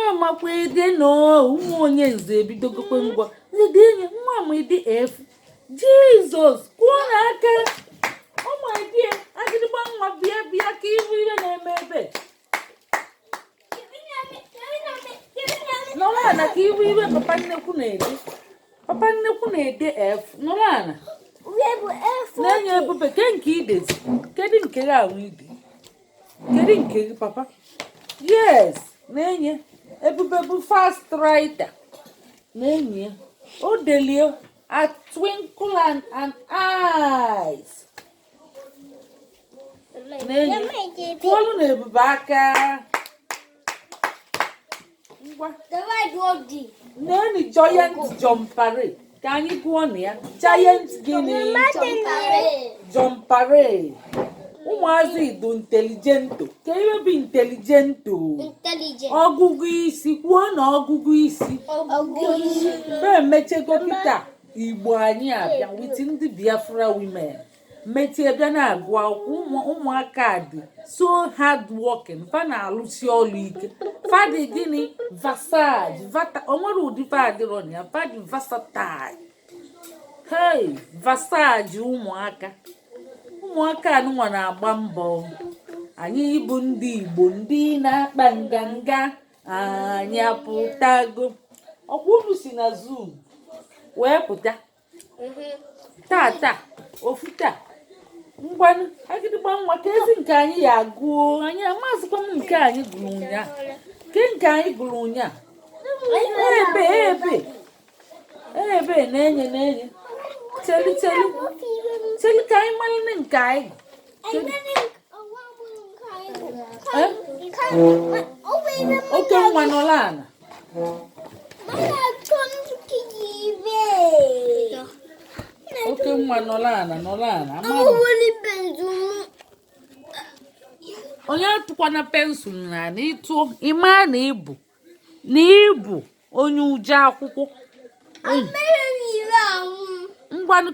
Nwa amakwa ede na ụmụ onye nze ebidogokwe. Ngwa, ede enye nwa ama ede F. Jizọs, kụọ n'aka ụmụ ede. Agịdịgba nwa, bịa, bịa ka ihu ihe na-eme ebe. Nọrọ ala ka ihu ihe papa nnekwu na-ede. Papa nnekwu na-ede F. Nọrọ ala na-enye ebube ke nke idezi. Kedu nke gị ahụ ide? Kedu nke gị, papa? Yes, na-enye ebube bụ fast writer. Na-enye o delie a twinkle and an eyes. Na-enye, kụọlụ na ebube aka. Ngwa, neni giant jumpare ka anyị gụọ na ya. Giant gịnị? Jumpare. Ụmụazị dị intelligent. Ka ihe bụ intelligent? Intelligent. Ọgụgụ isi. Kwuo na ọgụgụ isi. Fe emechego kịta. Igbo anyị abịa with ndị Biafra women mechie bịa na-agụ akwụkwọ. Ụmụaka dị so hard working. Fa na-alụsi ọlụ ike. Fa dị gịnị? Versatile. Vata o nwere ụdị fa adịrọ na ya. Fa dị versatile. Hey, versatile. Ụmụaka, ụmụaka anụnwa na-agba mbọ. Anyị bụ ndị Igbo, ndị na-akpa nganga. Anyị apụtago. Ọkwa unu si na Zoom wee pụta taa taa ofu taa. Ngwanụ, agịdịgba nwa, ka ezi nke anyị ya agụọ. Anyị amazịkwa m nke anyị gụrụ ụnyaa. Ke nke anyị gụrụ ụnyaa? Ebe ebe ebe na-enye na-enye. Cheli, cheli, cheli ka anyị malite nke anyị gụ. Eh? Oke nwa, nọrọ ala. Mana Oke nwa, nọrọ ala, nọrọ ala. Ama m. Onye atụkwana pencil na na ịtụọ, ịma na ịbụ onye ụjọ akwụkwọ. Ngwanụ.